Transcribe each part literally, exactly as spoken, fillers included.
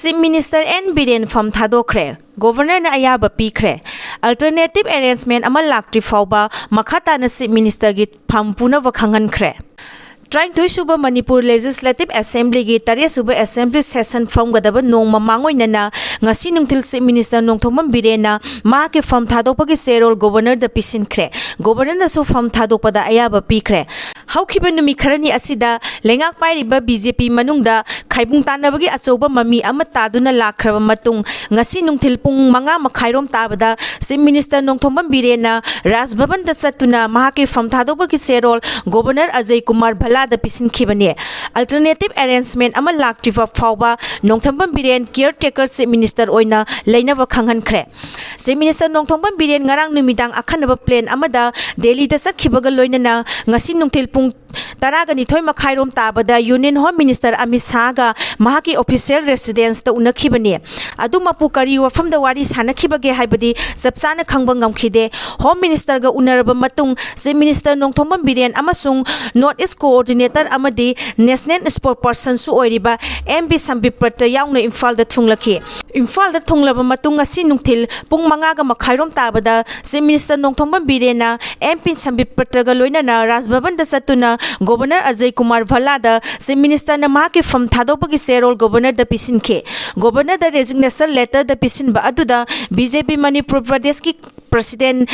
Chief Minister N Biren ꯐꯝ ꯊꯥꯗꯣꯛꯈ꯭ꯔꯦ꯫ ꯒꯣꯚꯔꯅꯔꯅ ꯑꯌꯥꯕ ꯄꯤꯈ꯭ꯔꯦ꯫ Alternative arrangement ꯑꯃ ꯂꯥꯛꯇ꯭ꯔꯤ ꯐꯥꯎꯕ ꯃꯈꯥ ꯇꯥꯅ Chief Ministerꯒꯤ ꯐꯝ ꯄꯨꯅꯕ ꯈꯪꯍꯟꯈ꯭ꯔꯦ꯫ ꯇꯔꯥꯅꯤꯊꯣꯏ ꯁꯨꯕ ꯃꯅꯤꯄꯨꯔ Legislative Assemblyꯒꯤ ꯇꯔꯦꯠ ꯁꯨꯕ Assembly session ꯐꯝꯒꯗꯕ ꯅꯣꯡꯃ ꯃꯥꯡꯑꯣꯏꯅꯅ ꯉꯁꯤ ꯅꯨꯡꯊꯤꯜ Chief Minister ꯅꯣꯡꯊꯣꯝꯕꯝ ꯕꯤꯔꯦꯟꯅ ꯃꯍꯥꯛꯀꯤ ꯐꯝ ꯊꯥꯗꯣꯛꯄꯒꯤ ꯆꯦꯔꯣꯜ ꯒꯣꯚꯔꯅꯔꯗ ꯄꯤꯁꯤꯟꯈ꯭ꯔꯦ꯫ ꯒꯣꯚꯔꯅꯔꯅꯁꯨ ꯐꯝ ꯊꯥꯗꯣꯛꯄꯗ ꯑꯌꯥꯕ ꯄꯤꯈ꯭ꯔꯦ꯫ ꯍꯧꯈꯤꯕ ꯅꯨꯃꯤꯠ ꯈꯔꯅꯤ ꯑꯁꯤꯗ ꯂꯩꯉꯥꯛ ꯄꯥꯏꯔꯤꯕ BJP ꯃꯅꯨꯡꯗ ꯈꯥꯏꯕꯨꯡ ꯇꯥꯟꯅꯕꯒꯤ ꯑꯆꯧꯕ ꯃꯃꯤ ꯑꯃ ꯇꯥꯗꯨꯅ ꯂꯥꯛꯈ꯭ꯔꯕ ꯃꯇꯨꯡ, ꯉꯁꯤ ꯅꯨꯡꯊꯤꯜ ꯄꯨꯡ ꯃꯉꯥ ꯃꯈꯥꯏꯔꯣꯝ ꯇꯥꯕꯗ Chief Minister ꯅꯣꯡꯊꯣꯝꯕꯝ ꯕꯤꯔꯦꯟꯅ ꯔꯥꯖ ꯚꯕꯟꯗ ꯆꯠꯇꯨꯅ ꯃꯍꯥꯛꯀꯤ ꯐꯝ ꯊꯥꯗꯣꯛꯄꯒꯤ ꯆꯦꯔꯣꯜ governor Ajay Kumar ꯚꯜꯂꯥꯗ ꯄꯤꯁꯤꯟꯈꯤꯕꯅꯤ꯫ Alternative arrangement ꯑꯃ ꯂꯥꯛꯇ꯭ꯔꯤꯕ ꯐꯥꯎꯕ Nongthombam Biren caretaker Chief Minister ꯑꯣꯏꯅ ꯂꯩꯅꯕ ꯈꯪꯍꯟꯈ꯭ꯔꯦ꯫ Chief Minister ꯅꯣꯡꯊꯣꯝꯕꯝ ꯕꯤꯔꯦꯟ ꯉꯔꯥꯡ ꯅꯨꯃꯤꯗꯥꯡ ꯑꯈꯟꯅꯕ plane ꯑꯃꯗ ꯗꯦꯜꯂꯤꯗ ꯆꯠꯈꯤꯕꯒ ꯂꯣꯏꯅꯅ ꯉꯁꯤ ꯅꯨꯡꯊꯤꯜ ꯄꯨꯡ ꯇꯔꯥꯒ ꯅꯤꯊꯣꯏ ꯃꯈꯥꯏꯔꯣꯝ ꯇꯥꯕꯗ Union Home Minister ꯑꯃꯤꯠ ꯁꯥꯍꯒ ꯃꯍꯥꯛꯀꯤ official residenceꯇ ꯎꯅꯈꯤꯕꯅꯤ꯫ ꯑꯗꯨꯃꯛꯄꯨ ꯀꯔꯤ ꯋꯥꯐꯝꯗ ꯋꯥꯔꯤ ꯁꯥꯅꯈꯤꯕꯒꯦ ꯍꯥꯏꯕꯗꯤ ꯆꯞ ꯆꯥꯅ ꯈꯪꯕ ꯉꯝꯈꯤꯗꯦ꯫ Home Ministerꯒ ꯎꯅꯔꯕ ꯃꯇꯨꯡ Chief Minister ꯅꯣꯡꯊꯣꯝꯕꯝ ꯕꯤꯔꯦꯟ ꯑꯃꯁꯨꯡ North East Coordinator ꯑꯃꯗꯤ National Spokespersonꯁꯨ ꯑꯣꯏꯔꯤꯕ M P ꯁꯝꯕꯤꯠ ꯄꯇ꯭ꯔ ꯌꯥꯎꯅ ꯏꯝꯐꯥꯜꯗ ꯊꯨꯡꯂꯈꯤ꯫ ꯏꯝꯐꯥꯜꯗ ꯊꯨꯡꯂꯕ ꯃꯇꯨꯡ ꯉꯁꯤ ꯅꯨꯡꯊꯤꯜ ꯄꯨꯡ ꯃꯉꯥꯒ ꯃꯈꯥꯏꯔꯣꯝ ꯇꯥꯕꯗ Chief Minister Nongthombam ꯕꯤꯔꯦꯟꯅ M P ꯁꯝꯕꯤꯠ ꯄꯇ꯭ꯔꯒ ꯂꯣꯏꯅꯅ ꯔꯥꯖ ꯚꯕꯟꯗ ꯆꯠꯇꯨꯅ ꯒꯣꯚꯔꯅꯔ ꯑꯖꯌ ꯀꯨꯃꯥꯔ ꯚꯜꯂꯥꯗ Chief Ministerꯅ ꯃꯍꯥꯛꯀꯤ ꯐꯝ ꯊꯥꯗꯣꯛꯄꯒꯤ ꯆꯦꯔꯣꯜ ꯒꯣꯚꯔꯅꯔꯗ ꯄꯤꯁꯤꯟꯈꯤ꯫ ꯒꯣꯚꯔꯅꯔꯗ resignation letterꯗ ꯄꯤꯁꯤꯟꯕ ꯑꯗꯨꯗ BJP ꯃꯅꯤꯄꯨꯔ ꯄ꯭ꯔꯗꯦꯁꯀꯤ President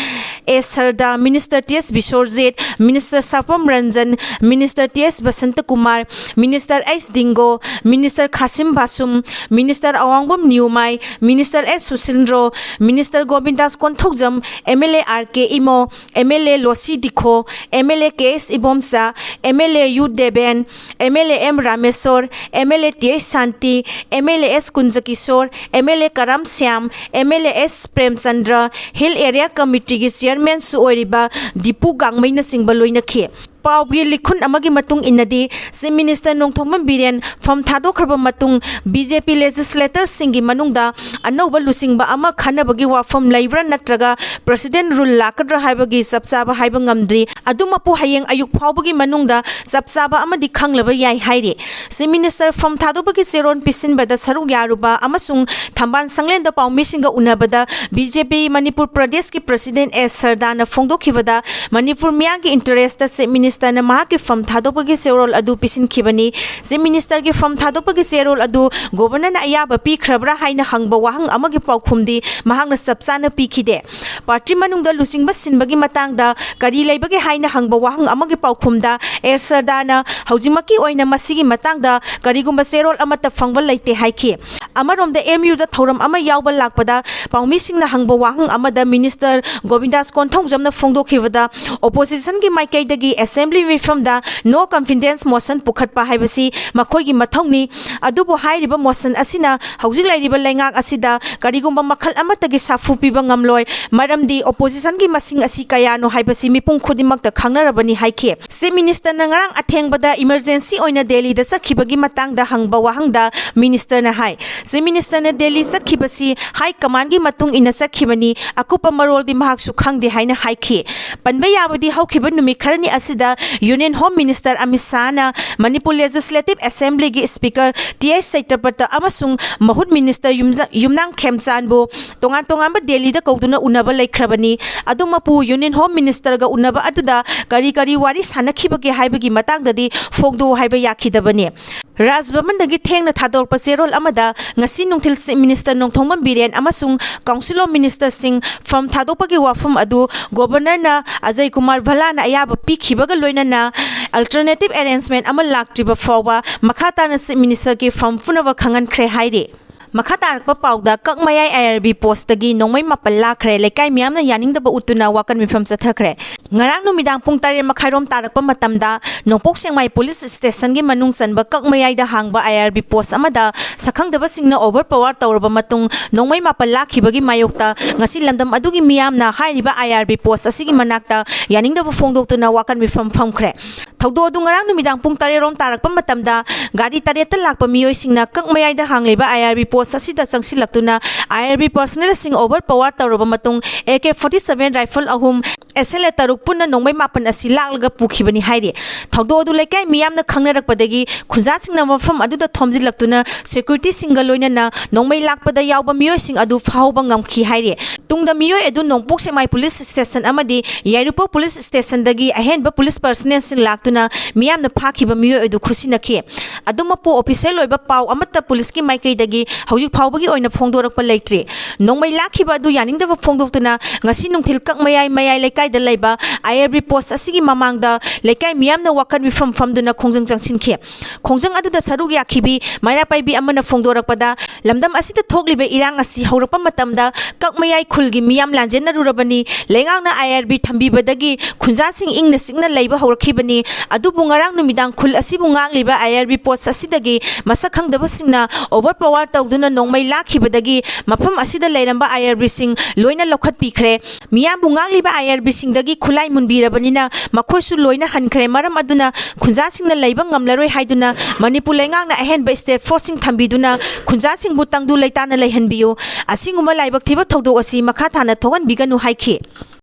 A ꯁꯔꯗꯥ, Minister T S Bisorjit, Minister ꯁꯥꯐꯝ Ranjan, Minister T S Basanta Kumar, Minister H ꯗꯤꯡꯒꯣ, Minister ꯈꯥꯁꯤꯝ ꯕꯥꯁꯨꯝ, Minister ꯑꯋꯥꯡꯕꯝ ꯅꯤꯌꯨꯃꯥꯏ, Minister S ꯁꯨꯁꯤꯟꯗ꯭ꯔꯣ, Minister ꯒꯣꯕꯤꯟꯗꯥꯁ Konthoujam, MLA R K Imo, MLA ꯂꯣꯁꯤ ꯗꯤꯈꯣ, MLA K S Ibomcha, MLA U Deben, MLA M Rameshwor, MLA T H Shanti, MLA S ꯀꯨꯟꯖꯀꯤꯁꯣꯔ, MLA Karam Shyam, MLA S Premchandra, Hill Area Committeeꯒꯤ Chairmanꯁꯨ ꯑꯣꯏꯔꯤꯕ ꯗꯤꯄꯨ ꯒꯥꯡꯃꯩꯅꯆꯤꯡꯕ ꯂꯣꯏꯅꯈꯤ꯫ ꯄꯥꯎꯒꯤ ꯂꯤꯈꯨꯟ ꯑꯃꯒꯤ ꯃꯇꯨꯡ ꯏꯟꯅꯗꯤ, Chief Minister Nongthombam Biren ꯐꯝ ꯊꯥꯗꯣꯛꯈ꯭ꯔꯕ ꯃꯇꯨꯡ BJP legislatorꯁꯤꯡꯒꯤ ꯃꯅꯨꯡꯗ ꯑꯅꯧꯕ ꯂꯨꯆꯤꯡꯕ ꯑꯃ ꯈꯟꯅꯕꯒꯤ ꯋꯥꯐꯝ ꯂꯩꯕ꯭ꯔꯥ ꯅꯠꯇ꯭ꯔꯒ President rule ꯂꯥꯛꯀꯗ꯭ꯔꯥ ꯍꯥꯏꯕꯒꯤ ꯆꯞ ꯆꯥꯕ ꯍꯥꯏꯕ ꯉꯝꯗ꯭ꯔꯤ꯫ ꯑꯗꯨꯃꯛꯄꯨ ꯍꯌꯦꯡ ꯑꯌꯨꯛ ꯐꯥꯎꯕꯒꯤ ꯃꯅꯨꯡꯗ ꯆꯞ ꯆꯥꯕ ꯑꯃꯗꯤ ꯈꯪꯂꯕ ꯌꯥꯏ ꯍꯥꯏꯔꯤ꯫ Chief Minister ꯐꯝ ꯊꯥꯗꯣꯛꯄꯒꯤ ꯆꯦꯔꯣꯜ ꯄꯤꯁꯤꯟꯕꯗ ꯁꯔꯨꯛ ꯌꯥꯔꯨꯕ ꯑꯃꯁꯨꯡ ꯊꯝꯕꯥꯜ ꯁꯪꯂꯦꯟꯗ ꯄꯥꯎꯃꯤꯁꯤꯡꯒ ꯎꯅꯕꯗ BJP ꯃꯅꯤꯄꯨꯔ ꯄ꯭ꯔꯗꯦꯁꯀꯤ President ꯑꯦꯁ ꯁꯔꯗꯥꯅ ꯐꯣꯡꯗꯣꯛꯈꯤꯕꯗ, ꯃꯅꯤꯄꯨꯔ ꯃꯤꯌꯥꯝꯒꯤ interestꯇ Chief Ministerꯅ ꯃꯍꯥꯛꯀꯤ ꯐꯝ ꯊꯥꯗꯣꯛꯄꯒꯤ ꯆꯦꯔꯣꯜ ꯑꯗꯨ ꯄꯤꯁꯤꯟꯈꯤꯕꯅꯤ꯫ Chief Ministerꯒꯤ ꯐꯝ ꯊꯥꯗꯣꯛꯄꯒꯤ ꯆꯦꯔꯣꯜ ꯑꯗꯨ Governorꯅ ꯑꯌꯥꯕ ꯄꯤꯈ꯭ꯔꯕ꯭ꯔꯥ ꯍꯥꯏꯅ ꯍꯪꯕ ꯋꯥꯍꯪ ꯑꯃꯒꯤ ꯄꯥꯎꯈꯨꯝꯗꯤ ꯃꯍꯥꯛꯅ ꯆꯞ ꯆꯥꯅ ꯄꯤꯈꯤꯗꯦ꯫ Party ꯃꯅꯨꯡꯗ ꯂꯨꯆꯤꯡꯕ ꯁꯤꯟꯕꯒꯤ ꯃꯇꯥꯡꯗ ꯀꯔꯤ ꯂꯩꯕꯒꯦ ꯍꯥꯏꯅ ꯍꯪꯕ ꯋꯥꯍꯪ ꯑꯃꯒꯤ ꯄꯥꯎꯈꯨꯝꯗ ꯑꯦꯁ ꯁꯔꯗꯥꯅ ꯍꯧꯖꯤꯛꯃꯛꯀꯤ ꯑꯣꯏꯅ ꯃꯁꯤꯒꯤ ꯃꯇꯥꯡꯗ ꯀꯔꯤꯒꯨꯝꯕ ꯆꯦꯔꯣꯜ ꯑꯃꯠꯇ ꯐꯪꯕ ꯂꯩꯇꯦ ꯍꯥꯏꯈꯤ꯫ ꯑꯃꯔꯣꯝꯗ, MUꯗ ꯊꯧꯔꯝ ꯑꯃ ꯌꯥꯎꯕ ꯂꯥꯛꯄꯗ ꯄꯥꯎꯃꯤꯁꯤꯡꯅ ꯍꯪꯕ ꯋꯥꯍꯪ ꯑꯃꯗ Minister ꯒꯣꯕꯤꯟꯗꯥꯁ ꯀꯣꯟꯊꯧꯖꯝꯅ ꯐꯣꯡꯗꯣꯛꯈꯤꯕꯗ, Oppositionꯒꯤ ꯃꯥꯏꯀꯩꯗꯒꯤ Assembly ꯃꯤꯐꯝꯗ no confidence motion ꯄꯨꯈꯠꯄ ꯍꯥꯏꯕꯁꯤ ꯃꯈꯣꯏꯒꯤ ꯃꯊꯧꯅꯤ꯫ ꯑꯗꯨꯕꯨ ꯍꯥꯏꯔꯤꯕ motion ꯑꯁꯤꯅ ꯍꯧꯖꯤꯛ ꯂꯩꯔꯤꯕ ꯂꯩꯉꯥꯛ ꯑꯁꯤꯗ ꯀꯔꯤꯒꯨꯝꯕ ꯃꯈꯜ ꯑꯃꯠꯇꯒꯤ ꯁꯥꯐꯨ ꯄꯤꯕ ꯉꯝꯂꯣꯏ, ꯃꯔꯝꯗꯤ Oppositionꯒꯤ ꯃꯁꯤꯡ ꯑꯁꯤ ꯀꯌꯥꯅꯣ ꯍꯥꯏꯕꯁꯤ ꯃꯤꯄꯨꯝ ꯈꯨꯗꯤꯡꯃꯛꯇ ꯈꯪꯅꯔꯕꯅꯤ ꯍꯥꯏꯈꯤ꯫ Chief Ministerꯅ ꯉꯔꯥꯡ ꯑꯊꯦꯡꯕꯗ emergency ꯑꯣꯏꯅ ꯗꯦꯜꯂꯤꯗ ꯆꯠꯈꯤꯕꯒꯤ ꯃꯇꯥꯡꯗ ꯍꯪꯕ ꯋꯥꯍꯪꯗ Ministerꯅ ꯍꯥꯏ, Chief Ministerꯅ ꯗꯦꯜꯂꯤ ꯆꯠꯈꯤꯕꯁꯤ High Commandꯒꯤ ꯃꯇꯨꯡ ꯏꯟꯅ ꯆꯠꯈꯤꯕꯅꯤ, ꯑꯀꯨꯞꯄ ꯃꯔꯣꯜꯗꯤ ꯃꯍꯥꯛꯁꯨ ꯈꯪꯗꯦ ꯍꯥꯏꯅ ꯍꯥꯏꯈꯤ꯫ ꯄꯟꯕ ꯌꯥꯕꯗꯤ, ꯍꯧꯈꯤꯕ ꯅꯨꯃꯤꯠ ꯈꯔꯅꯤ ꯑꯁꯤꯗ Union Home Minister ꯑꯃꯤꯠ ꯁꯥꯍꯅ ꯃꯅꯤꯄꯨꯔ Legislative Assemblyꯒꯤ Speaker ꯇꯤ ꯑꯩꯆ ꯁꯇ꯭ꯌꯄ꯭ꯔꯇ ꯑꯃꯁꯨꯡ ꯃꯍꯨꯠ Minister ꯌꯨꯝꯖ-, ꯌꯨꯝꯅꯥꯝ ꯈꯦꯝꯆꯥꯟꯕꯨ ꯇꯣꯉꯥꯟ ꯇꯣꯉꯥꯟꯕ ꯗꯦꯜꯂꯤꯗ ꯀꯧꯗꯨꯅ ꯎꯅꯕ ꯂꯩꯈ꯭ꯔꯕꯅꯤ꯫ ꯑꯗꯨꯃꯛꯄꯨ Union Home Ministerꯒ ꯎꯅꯕ ꯑꯗꯨꯗ ꯀꯔꯤ ꯀꯔꯤ ꯋꯥꯔꯤ ꯁꯥꯟꯅꯈꯤꯕꯒꯦ ꯍꯥꯏꯕꯒꯤ ꯃꯇꯥꯡꯗꯗꯤ ꯐꯣꯡꯗꯣꯛꯎ ꯍꯥꯏꯕ ꯌꯥꯈꯤꯗꯕꯅꯤ꯫ ꯔꯥꯖ ꯚꯕꯟꯗꯒꯤ ꯊꯦꯡꯅ ꯊꯥꯗꯣꯔꯛꯄ ꯆꯦꯔꯣꯜ ꯑꯃꯗ ꯉꯁꯤ ꯅꯨꯡꯊꯤꯜ Chief Minister ꯅꯣꯡꯊꯣꯝꯕꯝ ꯕꯤꯔꯦꯟ ꯑꯃꯁꯨꯡ Council of Ministerꯁꯤꯡ ꯐꯝ ꯊꯥꯗꯣꯛꯄꯒꯤ ꯋꯥꯐꯝ ꯑꯗꯨ Governorꯅ ꯑꯖꯌ ꯀꯨꯃꯥꯔ ꯚꯜꯂꯥꯅ ꯑꯌꯥꯕ ꯄꯤꯈꯤꯕꯒ ꯂꯣꯏꯅꯅ alternative arrangement ꯑꯃ ꯂꯥꯛꯇ꯭ꯔꯤꯕ ꯐꯥꯎꯕ ꯃꯈꯥ ꯇꯥꯅ Chief Ministerꯒꯤ ꯐꯝ ꯄꯨꯅꯕ ꯈꯪꯍꯟꯈ꯭ꯔꯦ ꯍꯥꯏꯔꯤ꯫ ꯃꯈꯥ ꯇꯥꯔꯛꯄ ꯄꯥꯎꯗ, ꯀꯛꯃꯌꯥꯏ I R B postꯇꯒꯤ ꯅꯣꯡꯃꯩ ꯃꯥꯄꯜ ꯂꯥꯛꯈ꯭ꯔꯦ, ꯂꯩꯀꯥꯏ ꯃꯤꯌꯥꯝꯅ ꯌꯥꯅꯤꯡꯗꯕ ꯎꯠꯇꯨꯅ ꯋꯥꯀꯠ ꯃꯤꯐꯝ ꯆꯠꯊꯈ꯭ꯔꯦ꯫ ꯉꯔꯥꯡ ꯅꯨꯃꯤꯗꯥꯡ ꯄꯨꯡ ꯇꯔꯦꯠ ꯃꯈꯥꯏꯔꯣꯝ ꯇꯥꯔꯛꯄ ꯃꯇꯝꯗ ꯅꯣꯡꯄꯣꯛ ꯁꯦꯛꯃꯥꯏ police stationꯒꯤ ꯃꯅꯨꯡ ꯆꯟꯕ ꯀꯛꯃꯌꯥꯏꯗ ꯍꯥꯡꯕ I R B post ꯑꯃꯗ ꯁꯛꯈꯪꯗꯕꯁꯤꯡꯅ overpower ꯇꯧꯔꯕ ꯃꯇꯨꯡ ꯅꯣꯡꯃꯩ ꯃꯥꯄꯜ ꯂꯥꯛꯈꯤꯕꯒꯤ ꯃꯥꯌꯣꯛꯇ ꯉꯁꯤ ꯂꯝꯗꯝ ꯑꯗꯨꯒꯤ ꯃꯤꯌꯥꯝꯅ ꯍꯥꯏꯔꯤꯕ I R B post ꯑꯁꯤꯒꯤ ꯃꯅꯥꯛꯇ ꯌꯥꯅꯤꯡꯗꯕ ꯐꯣꯡꯗꯣꯛꯇꯨꯅ ꯋꯥꯀꯠ ꯃꯤꯐꯝ ꯐꯝꯈ꯭ꯔꯦ꯫ ꯊꯧꯗꯣꯛ ꯑꯗꯨ ꯉꯔꯥꯡ ꯅꯨꯃꯤꯗꯥꯡ ꯄꯨꯡ ꯇꯔꯦꯠ ꯔꯣꯝ ꯇꯥꯔꯛꯄ ꯃꯇꯝꯗ ꯒꯥꯔꯤ ꯇꯔꯦꯠꯇ ꯂꯥꯛꯄ ꯃꯤꯑꯣꯏꯁꯤꯡꯅ ꯀꯛꯃꯌꯥꯏꯗ ꯍꯥꯡꯂꯤꯕ I R B post ꯑꯁꯤꯗ ꯆꯪꯁꯤꯜꯂꯛꯇꯨꯅ I R B personnelꯁꯤꯡ overpower ꯇꯧꯔꯕ ꯃꯇꯨꯡ A K forty seven rifle ꯑꯍꯨꯝ, S L A ꯇꯔꯨꯛ ꯄꯨꯟꯅ ꯅꯣꯡꯃꯩ ꯃꯥꯄꯟ ꯑꯁꯤ ꯂꯥꯛꯂꯒ ꯄꯨꯈꯤꯕꯅꯤ ꯍꯥꯏꯔꯤ꯫ ꯊꯧꯗꯣꯛ ꯑꯗꯨ ꯂꯩꯀꯥꯏ ꯃꯤꯌꯥꯝꯅ ꯈꯪꯅꯔꯛꯄꯗꯒꯤ ꯈꯨꯟꯖꯥꯁꯤꯡꯅ ꯃꯐꯝ ꯑꯗꯨꯗ ꯊꯣꯝꯖꯤꯜꯂꯛꯇꯨꯅ securityꯁꯤꯡꯒ ꯂꯣꯏꯅꯅ ꯅꯣꯡꯃꯩ ꯂꯥꯛꯄꯗ ꯌꯥꯎꯕ ꯃꯤꯑꯣꯏꯁꯤꯡ ꯑꯗꯨ ꯐꯥꯍꯧꯕ ꯉꯝꯈꯤ ꯍꯥꯏꯔꯤ꯫ ꯇꯨꯡꯗ ꯃꯤꯑꯣꯏ ꯑꯗꯨ ꯅꯣꯡꯄꯣꯛ ꯁꯦꯛꯃꯥꯏ police station ꯑꯃꯗꯤ ꯌꯥꯏꯔꯤꯄꯣꯛ police stationꯗꯒꯤ ꯑꯍꯦꯟꯕ police personnelꯁꯤꯡ ꯂꯥꯛꯇꯨꯅ ꯃꯤꯌꯥꯝꯅ ꯐꯥꯈꯤꯕ ꯃꯤꯑꯣꯏ ꯑꯗꯨ ꯈꯨꯠꯁꯤꯟꯅꯈꯤ꯫ ꯑꯗꯨꯃꯛꯄꯨ official ꯑꯣꯏꯕ ꯄꯥꯎ ꯑꯃꯠꯇ policeꯀꯤ ꯃꯥꯏꯀꯩꯗꯒꯤ ꯍꯧꯖꯤꯛ ꯐꯥꯎꯕꯒꯤ ꯑꯣꯏꯅ ꯐꯣꯡꯗꯣꯔꯛꯄ ꯂꯩꯇ꯭ꯔꯤ꯫ ꯅꯣꯡꯃꯩ ꯂꯥꯛꯈꯤꯕ ꯑꯗꯨ ꯌꯥꯅꯤꯡꯗꯕ ꯐꯣꯡꯗꯣꯛꯇꯨꯅ ꯉꯁꯤ ꯅꯨꯡꯊꯤꯜ ꯀꯛꯃꯌꯥꯏ ꯃꯌꯥꯏ ꯂꯩꯀꯥꯏꯗ ꯂꯩꯕ I R B post ꯑꯁꯤꯒꯤ ꯃꯃꯥꯡꯗ ꯂꯩꯀꯥꯏ ꯃꯤꯌꯥꯝꯅ ꯋꯥꯀꯠ ꯃꯤꯐꯝ ꯐꯝꯗꯨꯅ ꯈꯣꯡꯖꯪ ꯆꯪꯁꯤꯟꯈꯤ꯫ ꯈꯣꯡꯖꯪ ꯑꯗꯨꯗ ꯁꯔꯨꯛ ꯌꯥꯈꯤꯕꯤ ꯃꯩꯔꯥ ꯄꯥꯏꯕꯤ ꯑꯃꯅ ꯐꯣꯡꯗꯣꯔꯛꯄꯗ, ꯂꯝꯗꯝ ꯑꯁꯤꯗ ꯊꯣꯛꯂꯤꯕ ꯏꯔꯥꯡ ꯑꯁꯤ ꯍꯧꯔꯛꯄ ꯃꯇꯝꯗ ꯀꯛꯃꯌꯥꯏ ꯈꯨꯜꯒꯤ ꯃꯤꯌꯥꯝ ꯂꯥꯟꯖꯦꯟꯅꯔꯨꯔꯕꯅꯤ꯫ ꯂꯩꯉꯥꯛꯅ I R B ꯊꯝꯕꯤꯕꯗꯒꯤ ꯈꯨꯟꯖꯥꯁꯤꯡ ꯏꯪꯅ ꯆꯤꯛꯅ ꯂꯩꯕ ꯍꯧꯔꯛꯈꯤꯕꯅꯤ꯫ ꯑꯗꯨꯕꯨ ꯉꯔꯥꯡ ꯅꯨꯃꯤꯗꯥꯡ ꯈꯨꯜ ꯑꯁꯤꯕꯨ ꯉꯥꯛꯂꯤꯕ I R B post ꯑꯁꯤꯗꯒꯤ ꯃꯁꯛ ꯈꯪꯗꯕꯁꯤꯡꯅ overpower ꯇꯧꯗꯨꯅ ꯅꯣꯡꯃꯩ ꯂꯥꯛꯈꯤꯕꯗꯒꯤ ꯃꯐꯝ ꯑꯁꯤꯗ ꯂꯩꯔꯝꯕ I R Bꯁꯤꯡ ꯂꯣꯏꯅ ꯂꯧꯈꯠꯄꯤꯈ꯭ꯔꯦ꯫ ꯃꯤꯌꯥꯝꯕꯨ ꯉꯥꯛꯂꯤꯕ I R Bꯁꯤꯡꯗꯒꯤ ꯈꯨꯠꯂꯥꯏ ꯃꯨꯟꯕꯤꯔꯕꯅꯤꯅ ꯃꯈꯣꯏꯁꯨ ꯂꯣꯏꯅ ꯍꯟꯈ꯭ꯔꯦ꯫ ꯃꯔꯝ ꯑꯗꯨꯅ ꯈꯨꯟꯖꯥꯁꯤꯡꯅ ꯂꯩꯕ ꯉꯝꯂꯔꯣꯏ ꯍꯥꯏꯗꯨꯅ ꯃꯅꯤꯄꯨꯔ ꯂꯩꯉꯥꯛꯅ ꯑꯍꯦꯟꯕ state forceꯁꯤꯡ ꯊꯝꯕꯤꯗꯨꯅ ꯈꯨꯟꯖꯥꯁꯤꯡꯕꯨ ꯇꯪꯗꯨ ꯂꯩꯇꯥꯅ ꯂꯩꯍꯟꯕꯤꯌꯨ꯫ ꯑꯁꯤꯒꯨꯝꯕ ꯂꯥꯏꯕꯛ ꯊꯤꯕ ꯊꯧꯗꯣꯛ ꯑꯁꯤ ꯃꯈꯥ ꯇꯥꯅ ꯊꯣꯛꯍꯟꯕꯤꯒꯅꯨ ꯍꯥꯏꯈꯤ꯫